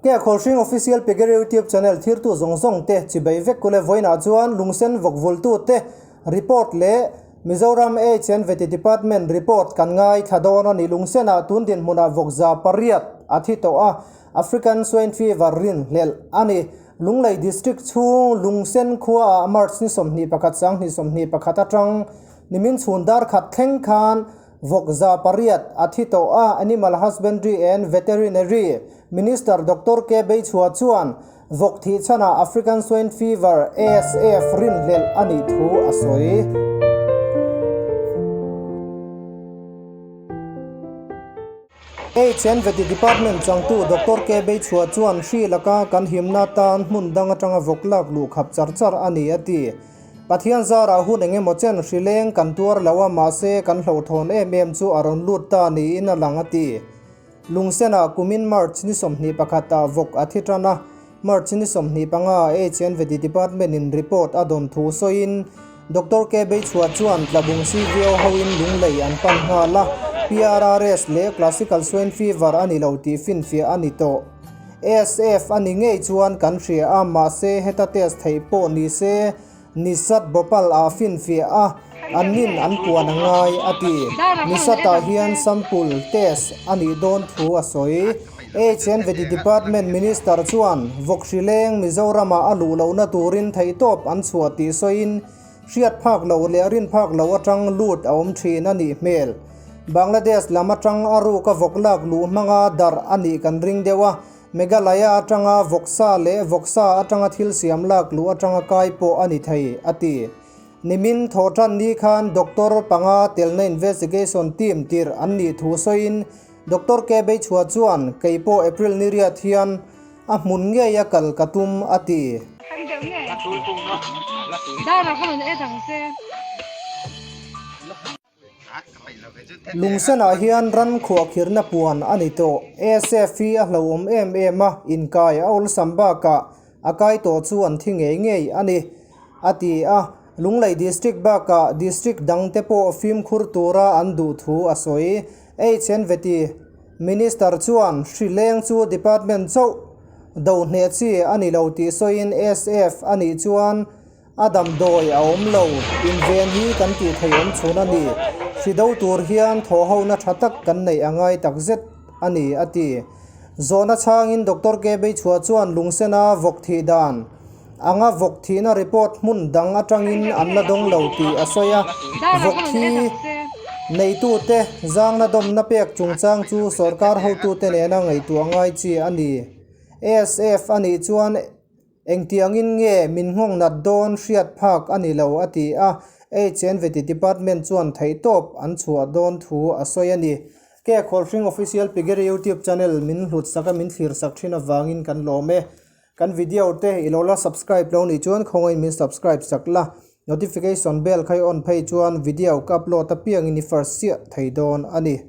Ke Khawlhring Official Pegere YouTube Channel thirtu zawng zawng te chibei vek kule vawiinah chuan lungsen vawkvultu te report leh Mizoram Age and Vety Department report kan ngaithla dawn a ni. Lungsenah tun dinhmunah vawkza pariat a thi tawh a, African Swine Fever rin hlelh a ni. Lunglei District chhung Lungsen khuaah March ni 21 2021 atang nimin chhun dar khat thleng khan Vawkza pariat a thi tawh a, Animal Husbandry and Veterinary Minister Doctor K Beichhua chuan vawk thih chhanah African Swine Fever, ASF, rinhlelh a nih thu a sawi. H and Vety Department changtu Doctor K Beichhua chuan hri laka kan himna tan hmun dang atanga vawk lak luh khap char char a ni a ti. Pathian zarah hun eng emaw chen hri leng kan tuar lo a, mahse kan hlauhthawn em em chu a rawn lut ta niin a lang a ti. Lungsenah kumin March ni 21 ah vawk a thi tan a, March ni 25 ah HNVD Department in report a dawn thu sawiin Doctor K Beichhua chuan Tlabung CVO hoin lunglei an pan nghal a, PRRS leh Classical Swine Fever a ni lo tih finfiah a ni tawh. ASF a ni ngei chuan kan hria a, mahse heta test theih pawh ni se, Nisat Bhopal ah finfiah a, an nin an puan a ngai a ti. Nisat ah hian sample test a nih dawn thu a sawi. HN Vety Department Minister chuan Vawkhri leng Mizoram ah a luh lohna turin theihtawp an chhuah tih sawiin, Hriat phak loh leh rin phak loh atang lut a awm thin a nih hmel. Bangladesh lam atang a ruka vawk lak luh hmanga darh a nih kan ring deuh a, Meghalaya atanga vawksa leh vawksa atanga thil siam lak luh atanga kai pawh a ni thei, a ti. Nimin thawhtan ni khan Doctor panga telna investigation team tirh an nih thu sawiin Doctor K Beichhua chuan kei pawh April ni riat hian A hmun ngei a kal ka tum a ti. Lungsenah hian ran khuahkhirhna puan a ni tawh. ASF hi a hlauhawm em em a, inkai a awlsam bakah a kai tawh chu an thi ngei ngei a ni, a ti a. Lunglei District bakah District dangte pawh fimkhur tura an duh thu a sawi. HNVT Minister chuan hri leng chu department chauh do hneh chi a ni lo tih sawiin SF a nih chuan a damdawi a awm lo, inven hi kan tih thei awm chhun a ni. Hri do tur hian thawhhona tha tak kan neih a ngai tak zet a ni, a ti. Zawhna chhangin Doctor K Beichhua chuan lungsena vawk thih dan anga vawk thihna report hmun dang atangin an la dawng lo tih a sawi a, vawk thi neitute zangna dawmna pek chungchang chu sorkar hotute nena ngaihtuah ngai chi a ni. ASF a nih chuan engtiangin nge min nghawng nat dawn hriat phak a ni lo a ti a, HNVT Department chuan theihtawp an chhuah dawn thu a sawi a ni. Ke Khawlhring Official Piggery YouTube Channel min hlut sak a min thlir sak thin avangin kan lawm e. Kan video te i lo la subscribe lo nih chuan khawngaih min subscribe sak la, notification bell kha i on phei chuan video ka upload apiangin i first chiah thei dawn a ni.